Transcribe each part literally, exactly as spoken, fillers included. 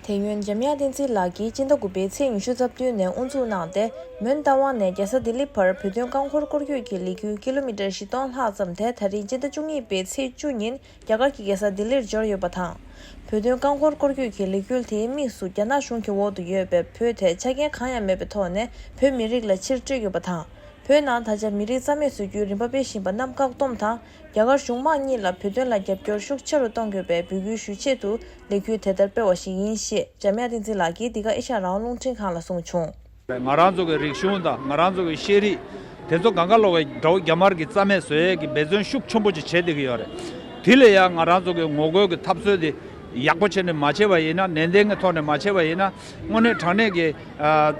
དེ་སྔོན་འཇམ་དབྱངས་བསྟན་འཛིན་ལགས་ཀྱིས་སྤྱི་ཟླ་དགུ་པའི་ཚེས་ཉི་ཤུ་རྩ་བདུན་ནས་དབུ་འཛུགས་གནང་སྟེ། མོན་རྟ་དབང་ནས་རྒྱལ་ས་ལྡི་ལི་བར་བོད་དོན་རྐང་འཁོར་སྐོར་སྐྱོད་ཀྱི་ལས་འགུལ་ཀི་ལོ་མི་ཊར་བཞི་སྟོང་ལྷག་ཙམ་དེ་ད་རིང་སྤྱི་ཟླ་བཅུ་གཉིས་པའི་ཚེས་བཅུ་ཉིན་རྒྱ་གར་གྱི་རྒྱལ་ས་ལྡི་ལིར་འབྱོར་ཡོད་པ་དང་། བོད་དོན་རྐང་འཁོར་སྐོར་སྐྱོད་ཀྱི་ལས་འགུལ་དེའི་དམིགས་སུ་རྒྱ་ནག་གཞུང་གི་འོག་ཏུ་ཡོད་པའི་བོད་དེ་ཆ་རྐྱེན་གང་ཡང་མེད་པའི་ཐོག་ནས་བོད་མི་རིགས་ལ་ཕྱིར་སྤྲོད་ཡོད་པ་དང་། བོད་ནང་ད་ཆ་མི་རིགས་རྩ་མེད་བཟོ་རྒྱུའི་རིམ་པ་སྤེལ་བཞིན་པ་རྣམས་བཀག་སྡོམ་དང་། རྒྱ་གར་གཞུང་མང་གཉིས་ལ་བོད་དོན་ལ་རྒྱབ་སྐྱོར་ཤུགས་ཆེ་རུ་གཏོང་དགོས་པའི་འབོད་སྐུལ་ཞུ་ཆེད་དུ་ལས་འགུལ་དེ་ལྟར་སྤེལ་བ་ཞིག་ཡིན་ཞེས་འཇམ་དབྱངས་བསྟན་འཛིན་ལགས་ཀྱིས་འདི་ག་ཨེ་ཤ་ཡ་རང་དབང་རླུང་འཕྲིན་ཁང་ལ་གསུངས་བྱུང་། ང་རང་ཚོ་གི་རིག་གཞུང་དང་ང་རང་ཚོ་གི་ཤེས་རིག་དེ་ཚོ་གང་ག་ལོག་པའི་དགྲ་བོ་རྒྱ་དམར་གྱི་རྩ་མེད་བཟོ་ཡས་ཀྱི་འབད་བརྩོན་ཤུགས་ཆེན་པོ་ཅིག་བྱེད་བསྡད་ཀྱི་ཡོད་རེད། དེ་ལས་ཡང་ང་རང་ཚོ་གི་ངོ་རྒོལ་གྱི་འཐབ་རྩོད་དེ་ཡག་པོ་བྱས་ནས་མ་བྱས་པ་ཡིན་ན། ནན་ཏན་གྱི་ཐོག་ནས་མ་བྱས་པ་ཡིན་ན། དངོས་གནས་དྲང་གནས་ཀྱི་ཨ་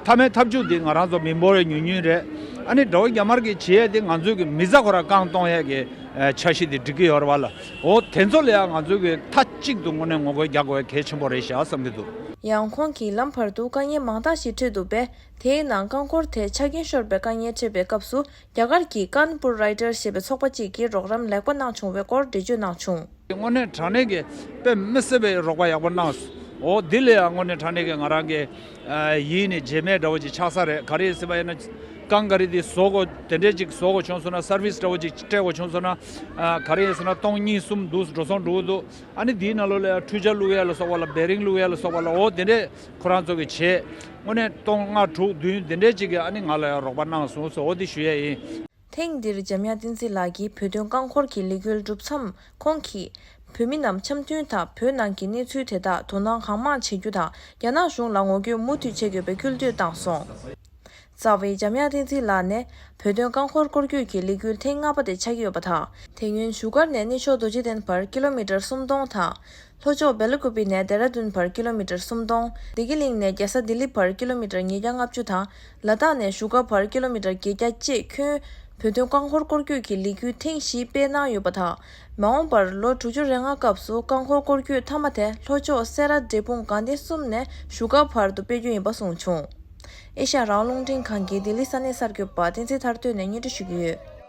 མཐའ་མའི་ཐབས་ཇུས་འདི་ང་རང་ཚོ་མི་འབོར་བའི་ཉུང་ཉུང་རེད། ཨ་ནི་དགྲ་བོ་རྒྱ་དམར་གྱིས་བྱེད་ཡས་དེ་ང་ཚོའི་གི་མི་ཚེ་ཁོ་ར་བཀང་གཏོང་ཡས་ཀྱི་ཨ་འཆར་གཞི་དེ་སྒྲིག་གི་ཡོད་རེད་བ་ལ། འོ་དེ་ཚོ་ལ་ཡང་ང་ཚོའི་གི་མཐའ་གཅིག་ཏུ་དངོས་གནས་ངོ་རྒོལ་རྒྱག་དགོས་པ་གལ་ཆེན་པོ་རེད་ཤག་བསམ་གྱི་འདུག། ཡང་ཁོང་གིས་ལམ་བར་དུ་དཀའ་ངལ་མང་དག་ཞིག་འཕྲད་འདུག་པས། དེའི་ནང་རྐང་འཁོར་དེ་ཆ་རྐྱེན་ཤོར་བའི་དཀའ་ངལ་འཕྲད་པའི་སྐབས་སུ། རྒྱ་གར་གྱི་ཀན་པུར་རའི་ཏར་ཞེས་པའི་ཚོགས་པ་གཅིག་གིས་རོགས་རམ་ལེགས་པོ་གནང་བྱུང་བའི་སྐོར་འགྲེལ་བརྗོད་གནང་བྱུང་། དངོས་གནས་དྲང་གནས་ཀྱི་དཔེ་མི་སྲིད་པའི་རོགས་པ་ཡག་པོ་གནང་སོང་། འོ་འདི་ལ་ཡང་དངོས་གནས་དྲང་གནས་ཀྱི་ང་རང་གི་ཨ་ཡིད་ནས་རྗེས་མེད་འདྲ་བོ་ཅིག་ཆགས་ས་རེད། ག་རེ་ཡིན་ཟེར་བ་ཡིན་ན། རྐང་ག་རེ་འདི་བཟོ་དགོས། དེ་འདྲས་ཅིག་བཟོ་དགོས་བྱུང་སོང་ན། སར་བིས་འདྲ་བོ་ཅིག་སྤྲད་དགོས་བྱུང་སོང་ན། ཨ་ག་རེ་ཡིན་ཟེར་ན་སྟོང་གཉིས་གསུམ་འདུག་འགྲོ་སོང་འགྲོ་གི་འདུག། ཨ་ནི་འདིའི་ནང་ལོགས་ལ་ཡང་འཕྲུལ་ཆ་བླུག་ཡ་ལ་སོགས་པ་ལ། བེ་རིང་བླུག་ཡ་ལ་སོགས་པ་ལ། འོ་དེ་འདྲས་ཁོ་རང་ཚོ་གིས་བྱས། དངོས་གནས་སྟོང་ལྔ་དྲུག་བདུན་དེ་འདྲས་ཅིག་གིས་ཨ་ནི་ང་ལ་ཡང་རོགས་པ་གནང་སོང་ཟེར། འོ་དེ་ཞུ་ཡ་ཡིན། ཐེངས་འདིར་འཇམ་དབྱངས་བསྟན་འཛིན་ལགས་ཀྱིས་བོད་དོན་རྐང་འཁོར་གྱི་ལས་འགུལ་གྲུབ་མཚམས་ཁོང་གིས། བོད་མི་རྣམས་འཆམ་མཐུན་དང་བོད་ནང་གི་གནས་ཚུལ་དེ་དག་དོ་སྣང་གང་མང་བྱེད་རྒྱུ་དང་། རྒྱ་ནག་གཞུང་ལ་ངོ་རྒོལ་མུ་མཐུད་བྱེད་དགོས་པའི་སྐུལ་འདེད་བཏང་སོང་། རྩ་བའི་འཇམ་དབྱངས་བསྟན་འཛིན་ལགས་ནས་བོད་དོན་རྐང་འཁོར་སྐོར་སྐྱོད་ཀྱི་ལས་འགུལ་ཐེངས་ལྔ་པ་དེ་ཆགས་ཀྱི་ཡོད་པ་དང་། དེ་སྔོན་བཞུགས་སྒར་ནས་གནས་མཆོག་རྡོ་རྗེ་གདན་བར་ཀི་ལོ་མི་ཊར་སུམ་སྟོང་དང་། ལྷོ་ཕྱོགས་སྦེལ་ཀོབ་ནས་ལྡེ་ར་ལྡུན་བར་ཀི་ལོ་མི་ཊར་སུམ་སྟོང་། བདེ་སྐྱིད་གླིང་ནས་རྒྱལ་ས་ལྡི་ལི་བར་ཀི་ལོ་མི་ཊར་ཉིས་བརྒྱ་ལྔ་བཅུ་དང་། ལ་དྭགས་ནས་བཞུགས་སྒར་བར་ཀི་ལོ་མི་ཊར་བརྒྱད་བརྒྱ་བཅས་ཁྱོན་བོད་དོན་རྐང་འཁོར་སྐོར་སྐྱོད་ཀྱི་ལས་འགུལ་ཐེངས་བཞི་སྤེལ་གནང་ཡོད་པ་དང་། མ་འོངས་པར་ལོ་དྲུག་ཅུ་རེ་ལྔ་སྐབས་སུ་རྐང་འཁོར་སྐོར་སྐྱོད་མཐའ་མ་དེ་ལྷོ་ཕྱོགས་སེ་ར་འབྲས་སྤུངས་དགའ་ལྡན་གསུམ་ནས་བཞུགས་སྒར་བར་དུ་སྤེལ་རྒྱུ་ཡིན་པ་གསུངས་བྱུང་། ཨེ་ཤ་ཡ་རང་དབང་རླུང་འཕྲིན་ཁང་གིས་ལྡི་ལི་ས་གནས་གསར་འགོད་པ་བསྟན་འཛིན་ཐར་སྟོན་ནས་སྙན་སྒྲོན་ཞུ་གི་ཡོད།